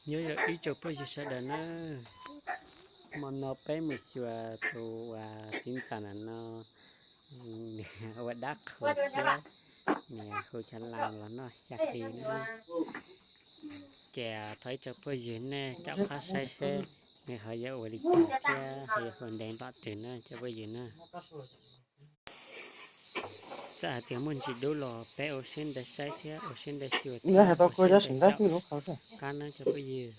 Nyob zoo ib tsoom phooj ywg sawv daws na, hmo no peb mus xyuas tus uas txiv ntxawm ntawm no, nws ua dab qhuas thiab, nws hu cov laj los noj xya hli na. Ces thov ib tsoom phooj ywg nej caum qab saib seb nws ho yuav ua li cas thiab ho yuav hu ntev npaum twg na cov phooj ywg na. Txawm hais tias muaj ntsis dub los peb ua siab ntev saib thiab ua siab ntev xyuas thiab ua siab ntev caum qab na cov phooj ywg.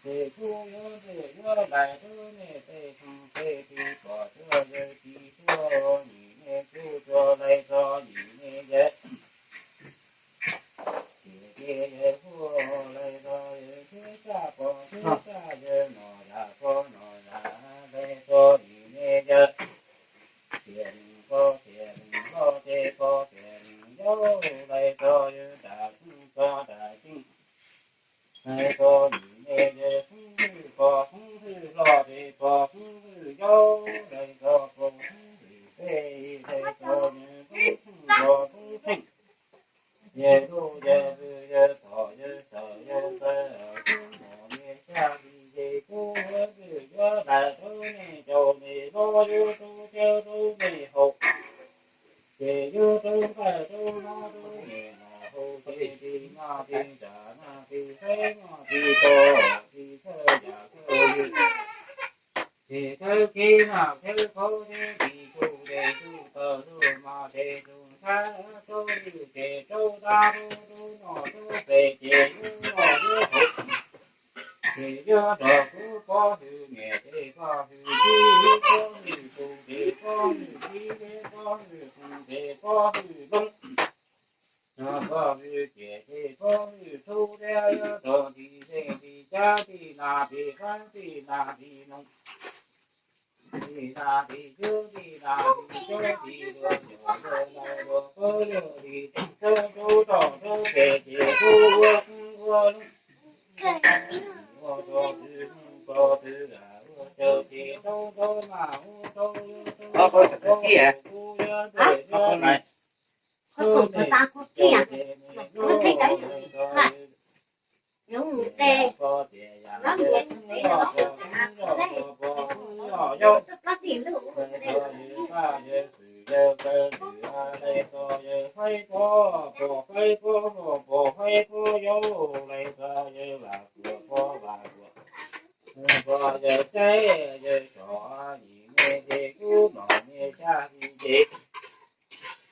Ces kuj yuav ntej yuav lais rau nej tej khoom tej ris pom cuag yawg tsis tuaj, nim nej kuj tsuas lais txog nim nej yawg. Ces ces yawg kuj lais txog yawg thiab tshaj pom thiab tshaj yawg nom yam pom nom yam lais txog nim nej yawg. Tiam neeg pom tiam neeg hlob ces pom tiam neeg yau lais txog yawg nram tseej txog nram tseej. Lais txog nim nej yawg xeeb hwj pom xeeb hwj hlob ces pom xeeb hwj yau lais txog pom xeeb hwj peb lais txog yawg tub txheej pom tub txheej. Yawg lub yawg lwm yawg tom yawg sawm yawg ntxawg tub mom niam xya hli ces kuj yuav ntej yuav lais rau nej caum nej hlob yuav rau cawv rau nej haus. Ces yuav rau nqaij rau hnob rau nej noj haus ces ris noj ris ntsam noj ris saib noj ris tog ris thawj yam thawj yim. Ces thawj kev noj thawj khaub ces ris tsuj ces tsuj taws tsuj mos ces tsuj ntxhab tsuj lwj ces tsuj dab tsuj dub noj tsuj pem ces yuav noj yuav haus. Ces yuav nrog kuv pov hwm niam ces pov hwm txiv, pov hwm tus ces pov hwm txiv, pov hwm qees ces pov hwm loob. Nrog pov hwm ciam ces pov hwm txhub thiab yuav nrog ntim xeeb ntim cab ntim nas ntim qab ntim nas ntim noog. Ntim nas ntim cub ntim nas ntim cub ntim luag nyuam luag laus luag paub luag ntim txhawb rau toj rau pem ces rau ua qeeb ua loob. Ua rau twg ua twg ua caws ces rau rau mas ua rau yuav rau kuv yuav ntej yuav lais. Rau ces nej lub lais rau yus. Ces yam yawg xeeb los pos xeeb los pos xeeb los yau, lawv txog yawg paj yawg xwm yawg kaw xwm, lawv txog yawg faib pob pos faib pob los pos faib pob yau, lawv txog yawg vam kuam pos vam kuam, lawv txog yawg caib yawg tsom, yim me ces kub nom me xya hli ces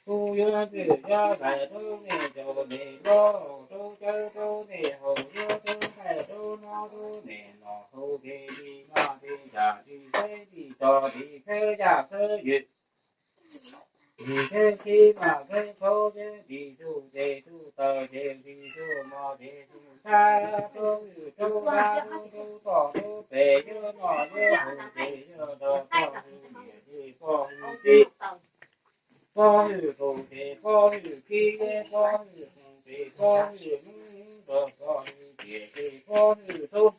kub yuav ntswj yuav dais rau nej cov me hlob, rau cawv rau nej haus, yuav rau nqaij rau hnob rau nej nom haus, ces ris maj ris ntsam ris xaib ris tso ris khawb yaj khawb ywm, ris khawb khib maj khawb khaub, ris tsuj tes tsuj taw ces ris tsuj mos ces tsuj tshab, rau hwj rau dab rau rau toj rau pem, yuav noj yuav haus ces yuav rau toj hwj niam ces poj hwj txib, poj hwj kaum ces poj hwj kib, poj hwj xees ces poj hwj lub, rau poj hwj tiam ces poj hwj tub.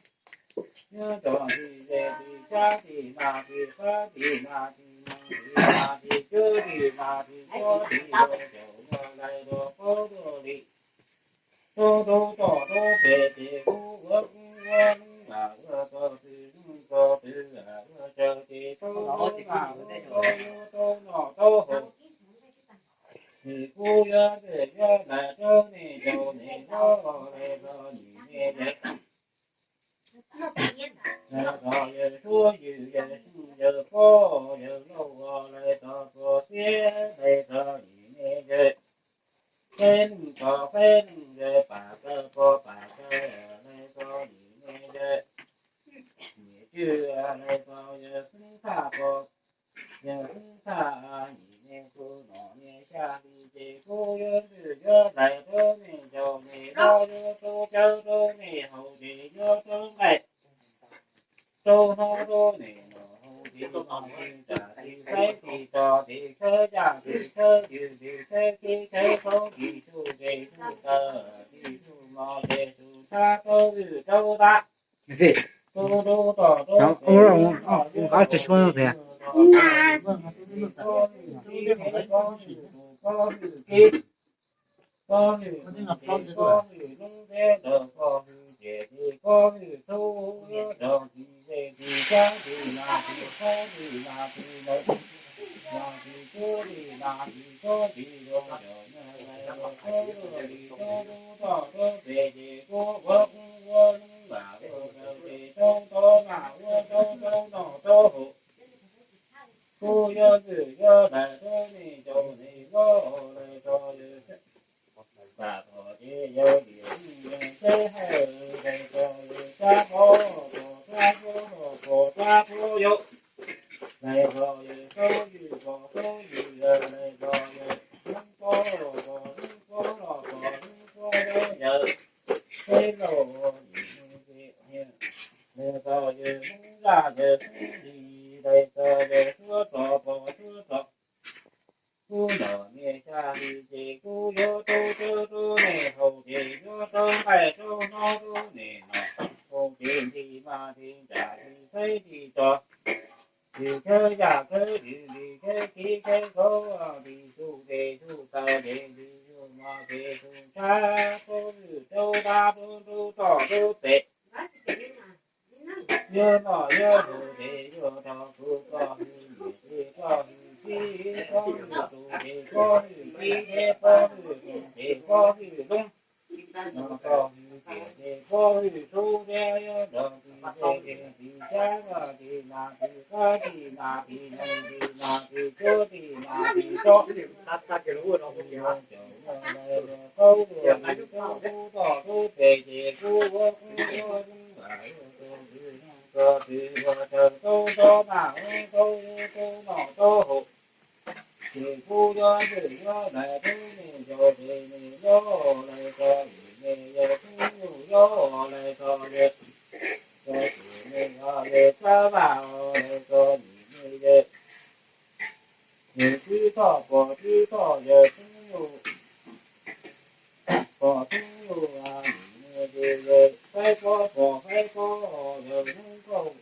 Nyob rau tim zej tim tsav tim naj tim qab tim naj tim noog tim naj tim cuab tim naj tim cuab tim rau caum yog lais rau paub rau li, rau rau toj rau pem ces ub ua kub ua lub, ua txog twg lub txog twg, ua tsaws ces rau rau mas ua rau yuav rau noj rau haus. Ces kuv yuav ntswj yuav dais rau nej cov me hlob, lawv txog yim me yawg, lawv txog yawg suab ywm yawg xeeb yawg pob yawg lauj, lawv txog tuam xiab, lawv txog yim me yawg, peb leej txog peb leej yawg, pam kaw pos pam kaw, lawv txog yim me yawg, niam tswj, lawv txog yawg xeeb thaj pos, yawg xeeb thaj, yim me kub nom me xya hli ces kuv yuav ntswj yuav dais rau nej cov me hlob, yuav rau cawv rau nej haus ces yuav rau nqaij rau hnob rau nej nom haus, ces ris maj ris ntsam ris xaib ris tso ris khawb yaj ris khawb ywm ris khawb khib khawb khaub ris tsuj tes tsuj taw ris tsuj mos tes tsuj tshab rau hwj rau dab, rau rau toj rau pem, poj hwj kib, poj hwj xees ces poj hwj lub, thiab rau poj hwj tiam ces poj hwj tub, rau tim zej tim tsav tim naj tim qab tim naj tim noog, naj tim cuab tim naj tim cuab tim rau caum yog lais rau paub rau li, rau rau toj rau pem ces kuv ua kub ua lub, ua tsaws ces rau rau mas ua rau rau noj rau haus. Kuv yuav ntswj yuav dais rau nej cov me hlob, lawv txog yawg pam tom ces yawg liam yeej teb hawj, lawv txog yawg tsab pob pos tsab pob los pos tsab pob yau, lawv txog yawg khaub ywm pos khaub ywm yawg, lawv txog yawg hneev pob los pos hneev pob los pos hneev pob yau yawg, peb lauj yim me ces, lawv txog yawg hneev zaj yawg hneev li, lawv txog yawg suab rov pos suab rov. Kuv nom me xya hli ces kuv yuav rau cawv rau nej haus ces yuav rau nqaij rau hnob rau nej nom haus ces ris maj ris ntsam ris xaib ris tso, ris khawb yaj khawb ywm ris khawb khib khawb khaub ris tsuj tes tsuj taw ces ris tsuj mos ces tsuj tshab rau hwj rau dab rau rau toj rau pem. Yuav noj yuav haus ces yuav rau kuv poj hwj niam ces poj hwj txiv, poj hwj tus ces poj hwj kib thiab poj hwj xees ces poj hwj lub, poj hwj tiam ces poj hwj tub thiab yuav rau tim zej tim tsav tim naj tim qab tim naj tim noog tim naj tim cuab tim naj tim tsob, caum yog lais rau paub rau li, rau rau toj rau pem ces kuv ua kub ua lub, ua tsaws ces rau rau toj rau pem ces kuv ua kub ua lub, ua tsaws ces rau rau mas ua rau yuav rau noj rau haus. Ces kuv yuav ntswj yuav dais rau nej cov me hlob, lawv txog yim me yawg xeeb nyuj yau, lawv txog yawg, txog yim me yawg tsab vaj, lawv txog yim me yawg, yawg tswb thoj pos tswb thoj yawg xeeb nyuj, pos xeeb nyuj, yim me ces yawg faib pob pos faib pob yawg hneev kauj,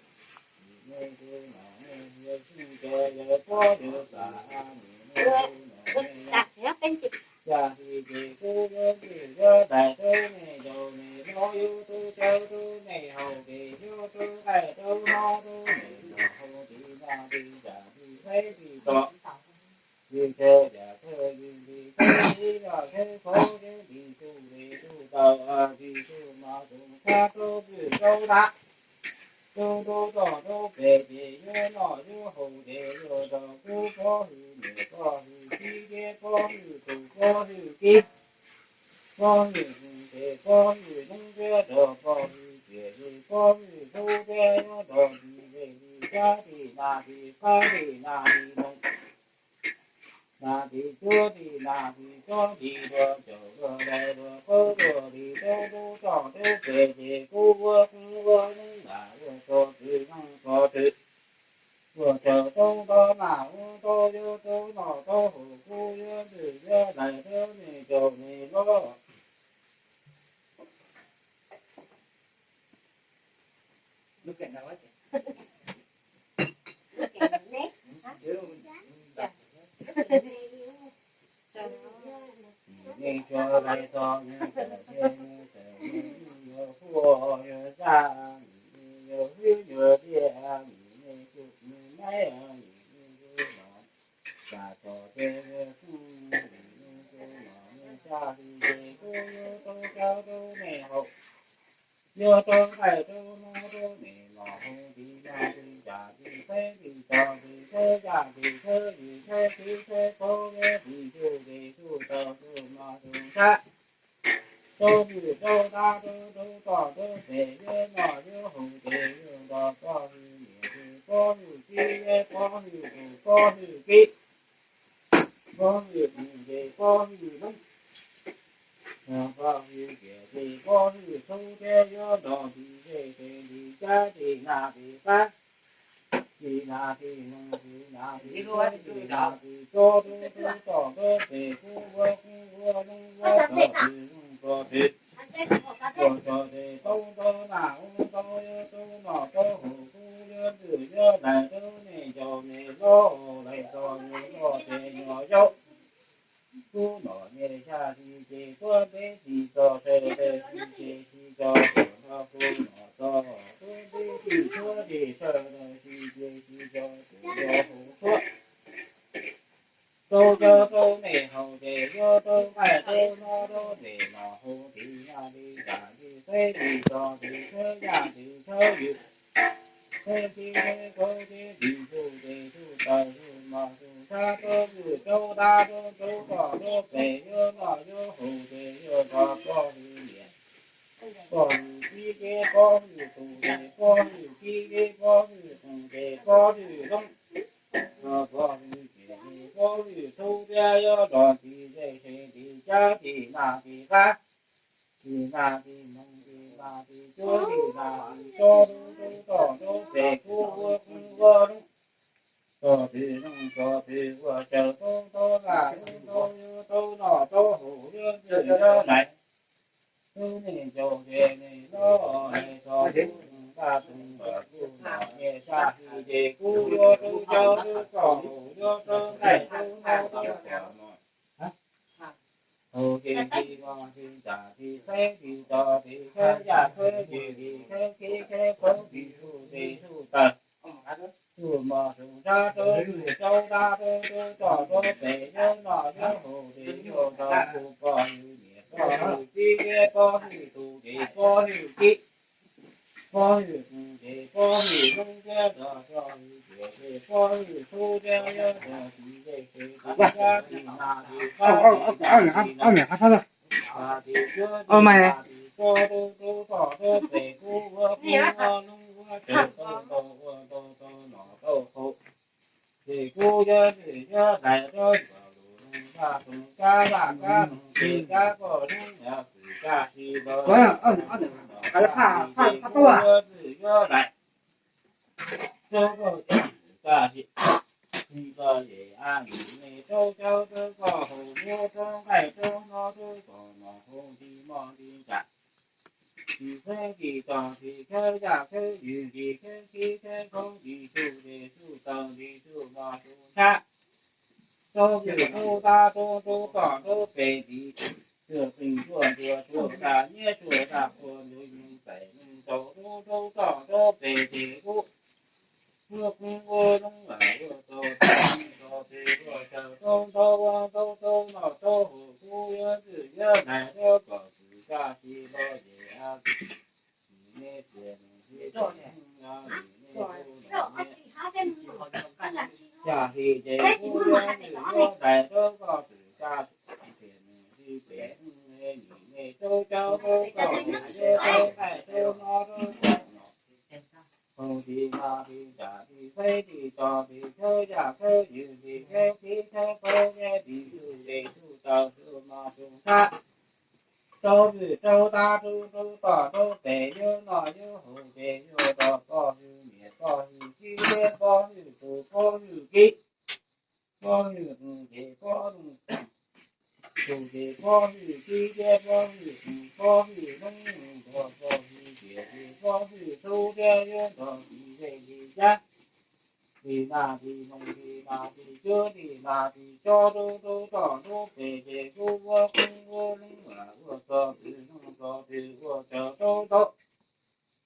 yim me ces nom me yawg xeeb ces yawg pob yawg pam, yim me ces nom me yawg xya hli ces kuv yuav ntswj yuav dais rau nej cov me hlob, yuav rau cawv rau nej haus. qaij rau no rau nim no hau tis no tis zam tis xeb tis tos tis chaw yam chaw yws tis chaw ib yog chaw khaub chaw tis tsuj tis tsuj taws tis tsuj mos tus sab rau pwm rau nta rau rau toj rau pem ces yuav noj yuav haus ces yuav rau kub pob hwm niam pob hwm txiv thiab pob hwm tus pob hwm kib pob hwm tes pob hwm noob thiab rau pob hwm ciam tes pob hwm tub thiab yuav rau tis zej tis tsab tis nas tis qab tis nas tis noog nas tis cuab tis nas tis tsob tis dua caum dua dai dua qaub dua tis rau rau toj rau pem ces kub ua qub ua noob lam ua tso twm noog tso twm ua tsaws rau nto nas ua rau yuav rau noj rau haus kub yuav twm yuav dais rau nej caum nej hlob. Nej tso lais txog nej tawm ces nej tawm, nej yuav huaj yuav zaj, nej yuav hwj yuav tiaj, nej tsuj nej maib, nej tsuj no tas txog ces yuav xeeb, nej tsuj no nej tsa hli ces kuv yuav rau tsawb rau nej haus, yuav rau nqaij rau hnob rau nej los haus tis no tis zam tis xeb tis tos tis thawb yaj tis thawb yws thawb kib thawb khaub thawb tis tsuj tis tsuj taws tsuj mos tsuj ntsab rau hwm rau ntab rau rau toj rau pem yuav noj yuav haus ces yuav nrog pob hwm niam hwm pob hwm txiv pob hwm tus pob hwm kib pob hwm tus ces pob hwm noob pob hwm ciam ces pob hwm tub thiab yuav nrog tis zej tis tsab tis nas tis qab tis nas tis noog tis nas tis cuab tis nas tis tsob rau rau toj rau pem kub ua qub ua noob ua tso twm noog tso twm ua tso tes tau ntau nas ua ntau yuav tau noj tau haus kub yuav twm yuav dais rau nej caum nej hlob lais txog nej loj ces nyuam yaus kub nom nej xya hli ces tuab ntev tsis txog sawv daws hli ces tsis txog tuam nrog kub nom txog tuab ntev tsis tshuab ces sawv daws hli ces tsis txog tuam nrog haus tshuab rau caw rau nej haus ces yuav rau nqaij rau hnob rau nej los haus tis nas tis zam tis xeb tis tos tis thawb yaj tis thawb yws thawb kib thawb khaub thawb tis tsuj tis tsuj taws tsuj mos tsuj ntsab rau hwm rau ntab rau rau toj rau pem yuav noj yuav haus ces yuav rau pob hwm niam pob hwm txiv ces pob hwm tus ces pob hwm kib ces pob hwm tus ces pob hwm noob pob hwm ciam ces pob hwm tub thiab yuav nrog tis zej tis tsab tis nas tis qab tis nas tis noog tis nas tis cuab tis nas tis tsob rau rau toj rau pem kub ua qub ua noob tso twm noog tso twm ua tsaws tau ntau nas ua ntau yuav tau noj tau haus yuav twm yuav dais rau nej caum ces nej hlob lais txog tub noog ntaj tug los kub nom nej xya hli ces kub yuav rau caw rau toj haus yuav rau nqaij rau hnob rau txom mos haus ces tis mos tis zam tis xeb tis tos tis khawb yaj khawb yws tis khawb kib khawb khaub tis tsuj tis tsuj taws tsuj mos tsuj ntsab rau hwm rau ntab rau rau toj rau pem yuav noj yuav haus ces yuav rau tus pob hwm niam pob hwm txiv thiab pob hwm tus ces pob hwm kib pob hwm tus ces pob hwm noob thiab rau pob hwm ciam ces pob hwm tub thiab yuav rau tis zej tis tsab tis nas tis qab tis nas tis noog tis cuab tis nas tis tsob rau rau toj rau pem kub ua qub ua noob ua tsaws tau ntau ua ntau tau noj tau haus ces kub yuav twm yuav dais rau cov lus noog vaj toog kab vaj kab noog ces kab poj noob yog xwm kaj si los kub yuav twm yuav dais rau poj xwm kaj si tsis txog yem a nim nej rau caw rau koj haus yuav rau nqaij rau hnob rau kom nom haus nti mos nti ntsam tis xeeb tis tos tis khawb yaj khawb yws tis khawb kib khawb khaub tis tsuj tis tsuj taws tis tsuj mos tsuj ntsab rau hwm rau ntab rau rau toj rau pem tis tsuj qeej tsuj ntuas tsuj daj nyiab tsuj daj qhua ntuj yeej txais neeg tau rau rau toj rau ces kuv ua koob ua loo lam ua txog txog tes ua chaw rau nrog ua rau rau noj rau haus kuv yuav twm yuav dais rau kom txwm tsa tsis los ces a tsis nej txias nws tsis tseem a tsis nej hu los nej tsis ho yog cas his ces kuv yuav twm yuav dais rau kom txwm tsa tsis txias nws tsis tseem nim nej rau cov rau kom nim nej rau qaij rau no rau cov nom Hauv tis mas tis nram tis xeeb tis tog tis thawb yaj thawb yws tis thawb tib thawb qhawv thawb tis xwb tes xwb taws xwb mos xwb nthab rau vwm rau tab rau rau tom rau pem yuav noj yuav haus ces yuav rau pog hwj niam pog hwj txiv thiab pog hwj tus pog hwj kiv pog hwj qus ces pog tus ces pog hwj txiv thiab pog hwj qus pog hwj loob nrog pog hwj tiam ces pog hwj tub thiab yuav nrog tis zej tis cab tis nas tis noog tis nas tis cuab tis nas tis cob rau rau tom rau pem ces kuv ua koob ua loo lam ua txog twg noj txog twg ua tsaug rau ntau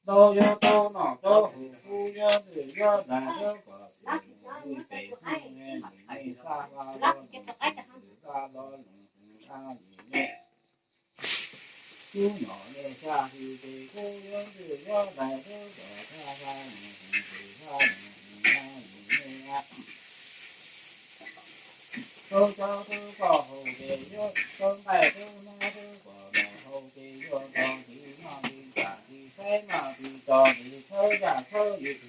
ntau yuav tau noj tau haus kuv yuav twm yuav dais rau kom txwm mus pem xwb nim nej xab vaj los lwm xwm xab los lwm xwm a nim nej kuv nom nej xya hwj ces kuv yuav twm yuav dais rau kom xab vaj nim xwm xwm xab nim xwm a nim nej a rau cov rau kom haus ces yuav rau nqaij rau no rau kom noj haus ces yuav tog tis noj tis nram tis xeeb noj tis tog tis thawb yaj thawb yws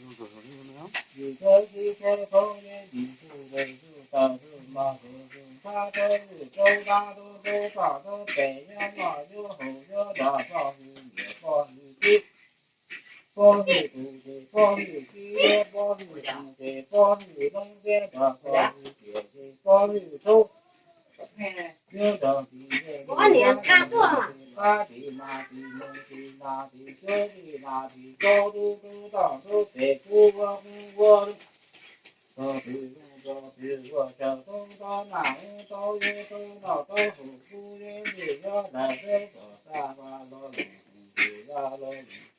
tis thawb tib thawb qhawv yws tis xwb tes xwb taws xwb mos tes xwb nthab thawb yws rau tab rau rau tom rau pem yuav noj yuav haus yuav dog pog hwj niam pog hwj txiv pog hwj tus ces pog hwj txiv thiab pog hwj qus ces pog hwj loob thiab nrog pog hwj tiam ces pog hwj tub yuav nrog tis zej tis cab tis qab tis nas tis noog tis nas tis cuab tis nas tis cob rau rau tom rau pem kuv ua koob ua loo txog twg noj txog twg ua tsaug rau ntau nas ub rau yuav rau noj rau haus kuv yuav twm yuav dais rau kom xab vaj los lwm xwm xwm xab los lwm